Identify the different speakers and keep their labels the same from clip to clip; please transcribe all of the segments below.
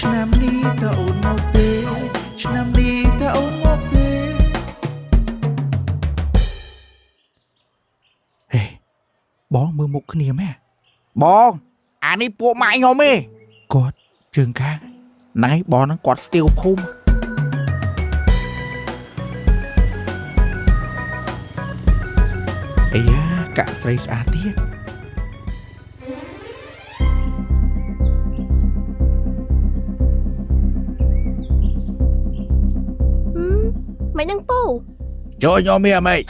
Speaker 1: ឆ្នាំនេះតើអូនមកទេ ឆ្នាំនេះតើអូនមកទេហេបងមើលមុខគ្នាម៉ែបងអានេះពួកម៉ាក់ខ្ញុំទេគាត់ជើងកាងហ្នឹងឯងបងហ្នឹងគាត់ស្ទាវភូមិអាយ៉ាកាក់ស្រីស្អាតទៀត
Speaker 2: មិននឹងពូ
Speaker 1: ចូលខ្ញុំមានអាម៉េច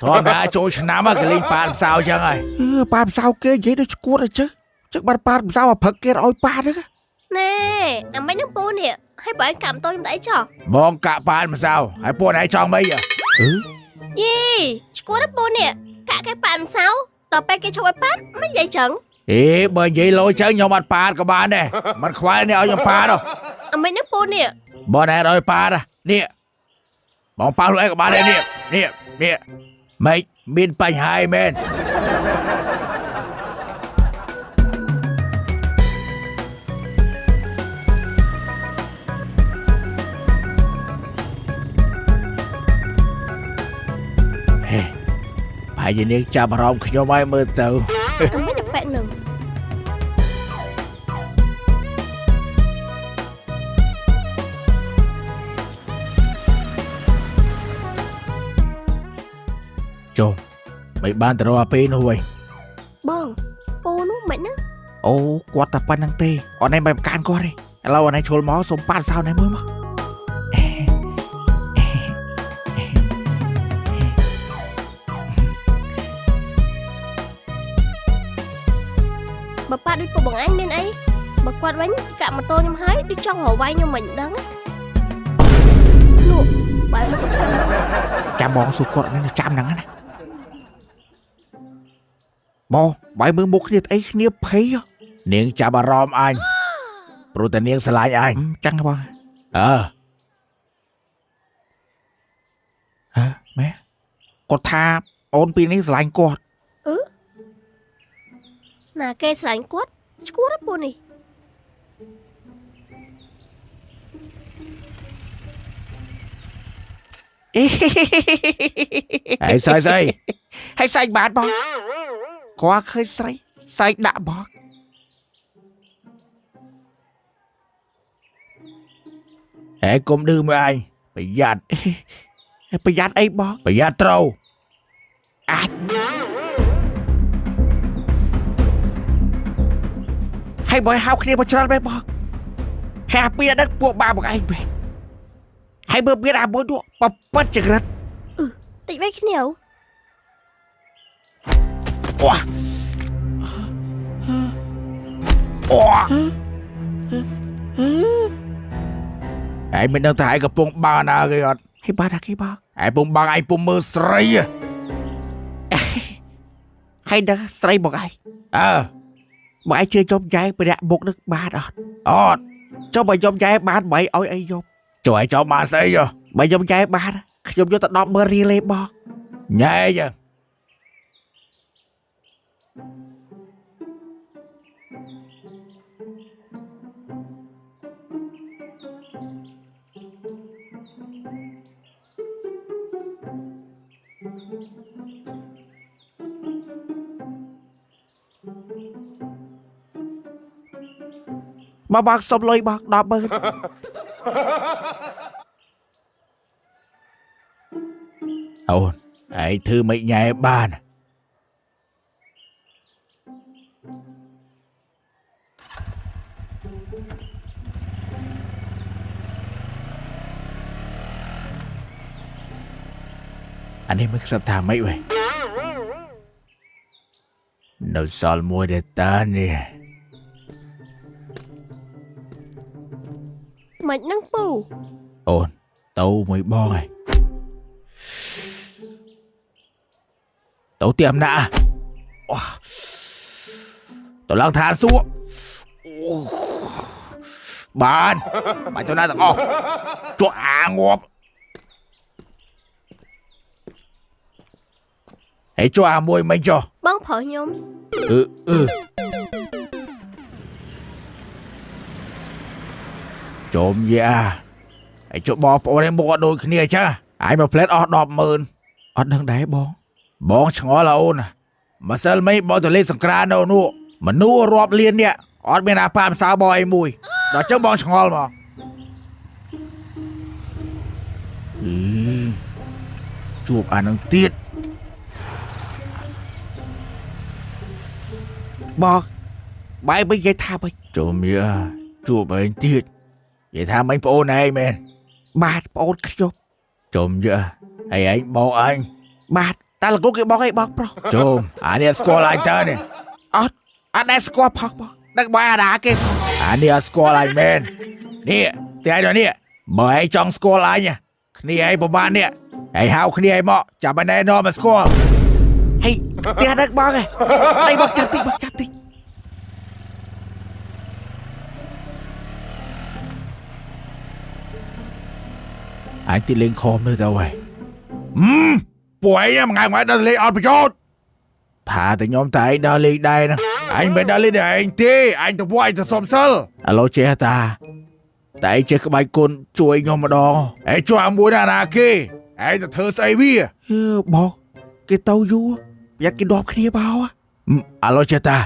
Speaker 1: ធម្មតាចូលឆ្នាំហ្នឹងគេលេងប៉ានផ្សៅចឹងហើយអឺប៉ានផ្សៅគេនិយាយដូចឈួតអីចឹងចឹងបាត់ប៉ានផ្សៅអាផឹកគេឲ្យប៉ានហ្នឹង
Speaker 2: ណែអាមិននឹងពូនេះឲ្យបើឯងកាំតូចខ្ញុំតែអីចោះ
Speaker 1: បងកាក់ប៉ានផ្សៅហើយពួកឯងចង់ម៉េចអឺ
Speaker 2: យីឈួតពូនេះកាក់គេប៉ានម្សៅដល់ពេលគេឈប់ឲ្យប៉ានមិននិយាយចឹង
Speaker 1: អេបើនិយាយលោចឹងខ្ញុំអត់ប៉ានក៏បានដែរមិនខ្វល់នេះឲ្យខ្ញុំប៉ានហ៎
Speaker 2: អាមិននឹងពូនេះ
Speaker 1: បើណែឲ្យប៉ាននេះបងប៉ាខ្លួនឯងក៏បានដែរនេះនេះនេះម៉េចមានបញ្ហាអីមែនហេប្រហែលជានាងចាប់អារម្មណ៍ខ្ញុំហើយមើលទៅ
Speaker 2: អាមិនអាប៉ែនឹង
Speaker 1: ចុះមិនបានទៅរកអាពេលនោះវិញ
Speaker 2: បងពូនោះមិនណា
Speaker 1: អូគាត់តែប៉ុណ្្នឹងទេអត់ណែមិនប្រកាន់គាត់ទេឥឡូវអនឯងឈុលមកសុំប៉ានសោណែមួយមក
Speaker 2: បើប៉ាដូចពូបងឯងមានអីបើគាត់វិញកាក់ម៉ូតូខ្ញុំហើយដូចចង់រកវាយខ្ញុំមិនដឹងនោះបើមកក៏ធ្វើ
Speaker 1: ចាំបងសួរគាត់អនឯងចាំហ្នឹងណាបងបាយមើលមុខគ្នាស្អីគ្នាភ័យហ៎នាងចាប់អារម្មណ៍អញព្រោះតែនាងស្រឡាញ់អញចឹងហ៎បងអើហ៎ម៉ែគាត់ថាអូនពីរនេះស្រឡាញ់គាត់
Speaker 2: ណាគេស្រឡាញ់គាត់ឈួតពូនេះ
Speaker 1: អេហើយស្អីស្អីហើយសាច់បានបងគាត់ឃើញស្រីសាច់ដាក់បងហេគុំឌឺមួយឯងប្រយ័ត្នប្រយ័ត្នអីបងប្រយ័ត្នត្រូវអាចហើយបើហៅគ្នាមកច្រើនបែបបងហើយអាពីដឹកពួកបាបងឯងបែបហើយបើមានអាមួយនោះបប៉ិតចង្រិត
Speaker 2: តិចវិញគ្នា
Speaker 1: អូអូឯងមិនដឹងថាឯងកំពុងបាណាគេអត់ហើយបាណាគេបងឯងពុំបាឯងពុំមើលស្រីហើយដឹងស្រីបងឯងអើបងឯងជឿជប់យ៉ែប្រដាក់មុខនឹងបានអត់អត់ចុះបើយំយ៉ែបានបើឲ្យអីយំចុះឯងចង់បានស្អីយោបើយំយ៉ែបានខ្ញុំយកទៅ10ម៉ឺនរៀលទេបងញ៉ែចឹង មកបងសុំលុយបង10ម៉ឺនអូនឯងធ្វើមិនញ៉ែបានអានេះមិនខ្សឹបថាម៉េចវេនៅសល់មួយដែលតានេះ
Speaker 2: មិននឹងពូ
Speaker 1: អូនទៅមួយបងហើយទៅទៀមណាអូទៅឡើងឋានសួគ៌អូបានបាច់ទៅណាទាំងអស់ជក់អាងាប់ហើយជក់អាមួយមិនចុះ
Speaker 2: បងប្រុសខ្ញុំ
Speaker 1: អឺអឺ ជុំយ៉ាហើយចុះបងប្អូនឯងមុខអត់ដូចគ្នាចាអញមកផ្លែតអស់100000អត់ដឹងដែរបងបងឆ្ងល់អូនម្សិលមិញបងទៅលេងសង្ក្រាននៅនោះមនុស្សរាប់លាននេះអត់មានអាប៉ាម្សៅបងអីមួយដល់ចឹងបងឆ្ងល់មកអឺជួបអានឹងទៀតបងបាយវិញនិយាយថាវិញជុំយ៉ាជួបឯងទៀតនិយាយថាមិញប្អូនឯងមែនបាទប្អូនខ្ញុំជុំយ៉ាហើយឯងបោកអញបាទតែលកគេបោកអីបោកប្រុសជុំអានេះស្គាល់អញតើនេះអត់អត់ដែលស្គាល់ផោះបងដឹកបាយអាដាគេអានេះអត់ស្គាល់អញមែននេះតែឯងនេះបើឯងចង់ស្គាល់អញគ្នាឯងប្រហែលនេះឯងហៅគ្នាឯងមកចាប់ឯណែនាំមកស្គាល់ហេផ្ទះដឹកបងឯងដៃបងចាប់តិចបងចាប់តិចអញទីលេងខំនៅទៅហើយពួកឯងមួយថ្ងៃមួយដល់លេងអត់ប្រយោជន៍ថាតែខ្ញុំតែឯងដល់លេងដែរណាអញមិនដល់លេងដែរឯងទេអញទៅវត្តអញទៅសុំសិលឥឡូវចេះតាតែឯងចេះក្បាច់គុណជួយខ្ញុំម្ដងឯងជួយអាមួយណាណាគេឯងទៅធ្វើស្អីវាបងគេទៅយូរប្រយ័ត្នគេដបគ្នាបោឥឡូវចេះតា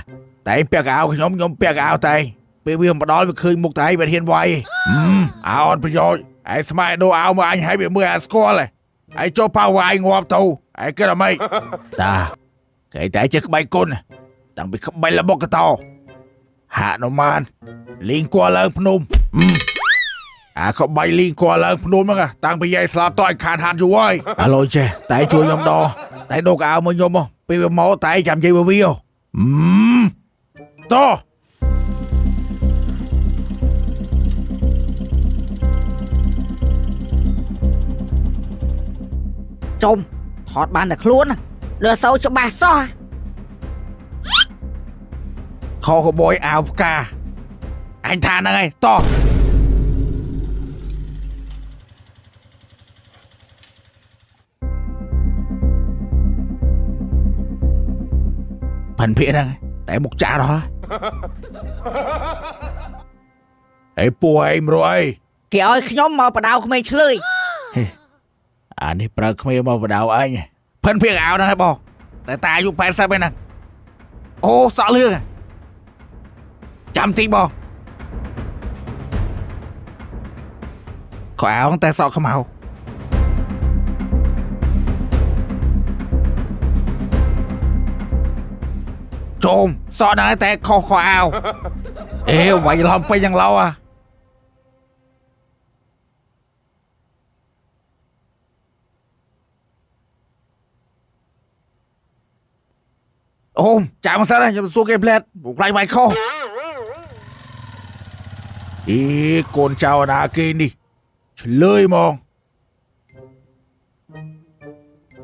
Speaker 1: តែឯងពាក់កៅអៅខ្ញុំខ្ញុំពាក់កៅអៅតែឯងពេលវាមកដល់វាឃើញមុខតែឯងវាហ៊ានវាយអើអត់ប្រយោជន៍ឯងស្មែដូរអៅមកអញឲ្យវាមើលអាស្គាល់ឯងចូលប៉ាវាយងាប់ទៅឯងគិតអ្មេតាគេតែចេះក្បាច់គុណតាំងពីក្បាច់ល្បុកកតោហនុមានលីងគួរឡើងភ្នំអាក្បាច់លីងគួរឡើងភ្នំហ្នឹងតាំងពីយាយស្លាប់តឲ្យខានហាត់យូរហើយឥឡូវចេះតែជួយខ្ញុំដល់តែដូរកៅមកខ្ញុំពេលវាមកតែចាំនិយាយវាតោះ
Speaker 3: ចុំថតបានតែខ្លួនលើសូវច្បាស់សោះ
Speaker 1: ខកបយអាវផ្កាអញថាហ្នឹងហើយតោះផិនភាកហ្នឹងតែមុខចាស់ដល់ហើយពួកឯងមករកអី
Speaker 3: គេឲ្យខ្ញុំមកបដៅក្មេងឆ្លើយ
Speaker 1: អានេះប្រើក្មេងមកបដៅអញផិនភាកអាវហ្នឹងហើយបងតែតាអាយុ80ឯហ្នឹងអូសក់លឿងចាំតិចបងខោអាវតែសក់ខ្មៅជុំសក់ហ្នឹងតែខុសខោអាវអេវាយឡំពេញយ៉ាងឡោអាអូចាំសិនខ្ញុំសួរគេផ្លែតពួកខ្លាញ់វាយខុសអីកូនចៅណាគេនេះឆ្លើយហ្មង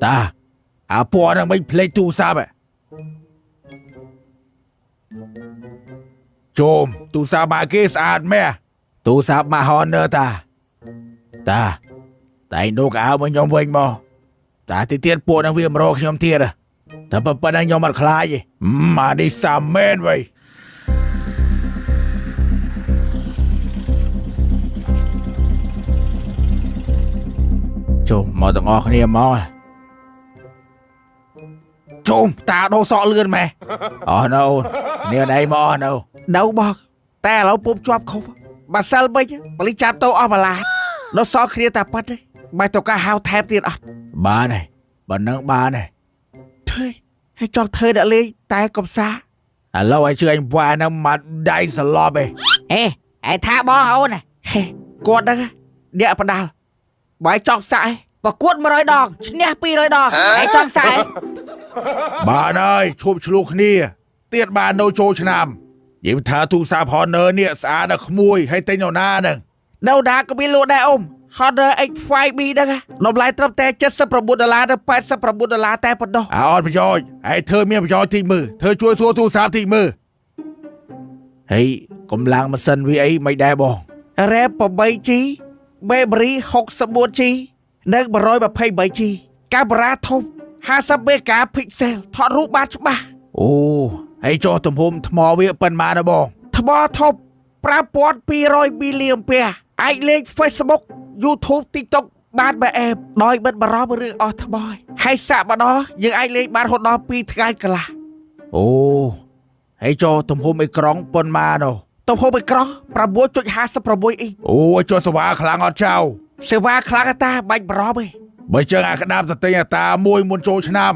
Speaker 1: តាអាពណ៌ហ្នឹងមិនភ្លេចទូរស័ព្ទជុំទូរស័ព្ទមកគេស្អាតមែនទូរស័ព្ទមក Honor តាតាតែនោះកៅមកខ្ញុំវិញមកតាទីទៀតពួកហ្នឹងវាមករកខ្ញុំទៀតតែប៉ុណ្ណឹងខ្ញុំអត់ខ្លាចទេអានេះសាមែនវ៉ៃជុំមកទាំងអស់គ្នាមកជុំតាដូរសក់លឿនម៉ែអស់នៅអូននេះណៃមកអស់នៅនៅបងតែឥឡូវពុំជាប់ខុសបើសិលវិញបលិចាប់ទៅអស់បន្លាដល់សក់គ្នាតែប៉ិតទេបាយទៅការហៅថែមទៀតអត់បានហើយប៉ុណ្ណឹងបានហើយធ្វើហើយចង់ធ្វើដាក់លេងតែកំសាឥឡូវឲ្យជឿអញវ៉ានឹងមកដៃសន្លប់ឯង
Speaker 3: អេឯថាបងអូន
Speaker 1: ហេគាត់ហ្នឹងអ្នកបដាល់បាយចង់សាក់ឯង
Speaker 3: ប្រកួត100ដងឈ្នះ200ដងឯងចង់សាក់ឯង
Speaker 1: បានហើយឈប់ឆ្លោះគ្នាទៀតបាននៅចូលឆ្នាំនិយាយថាទូរស័ព្ទ Honor នេះស្អាតដល់ក្មួយហើយទិញនៅណាហ្នឹងនៅណាក៏មានលក់ដែរអ៊ំ Honor X5B ហ្នឹងតម្លៃត្រឹមតែ79ដុល្លារទៅ89ដុល្លារតែប៉ុណ្ណោះអត់ប្រយោជន៍ហើយធ្វើមានប្រយោជន៍តិចមើលធ្វើជួយសួរទូរស័ព្ទតិចមើលហើយកម្លាំងម៉ាស៊ីនវាអីមិនដែរបង RAM 8G Memory 64G និង 128G កាមេរ៉ាធំ50 megapixel ថតរូបបានច្បាស់អូហើយចុះទំហំថ្មវាប៉ុន្មានណាបងថ្មធំ5200មីលីអាំពែ អាចលេង Facebook YouTube TikTok បានបែបអែបដោយមិនបារម្ភរឿងអស់ថ្មហើយសាក់ម្ដងយើងអាចលេងបានរហូតដល់2ថ្ងៃកន្លះ
Speaker 4: អូហើយចុះទំហំអេក្រង់ប៉ុន្មាននោះ
Speaker 1: ទំហំអេក្រង់9.56អ៊ីង
Speaker 4: អូចុះសេវាខ្លាំងអត់ចៅ
Speaker 1: សេវាខ្លាំងតាបាច់បារម្ភទេ
Speaker 4: បើចឹងអាក្តាប់ទៅទិញអាតាមួយមុនចូលឆ្នាំ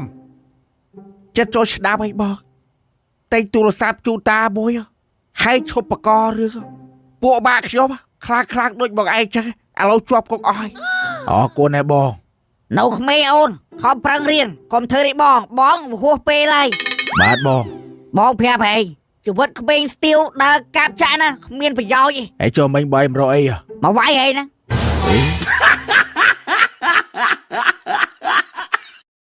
Speaker 1: ចិត្តចូលឆ្នាំអីបងតែងទូរស័ព្ទជូនតាមួយហើយឈប់បករឿងពួកបាក់ខ្ញុំខ្លាចខ្លាចដូចបងឯងចឹងឥឡូវជាប់គុកអស់ហើយ
Speaker 4: អរគុណណាបង
Speaker 3: នៅក្មេងអូនខំប្រឹងរៀនកុំធ្វើរីបងបងហួសពេលហើយ
Speaker 4: បាទបង
Speaker 3: បងប្រាប់ហែងជីវិតក្មេងស្ទៀវដើរកាប់ចាក់ណាគ្មានប្រយោជន៍ទេ
Speaker 4: ហើយចុះមិញបាយមករកអីហ៎
Speaker 3: មកវាយហែងណា
Speaker 4: អេ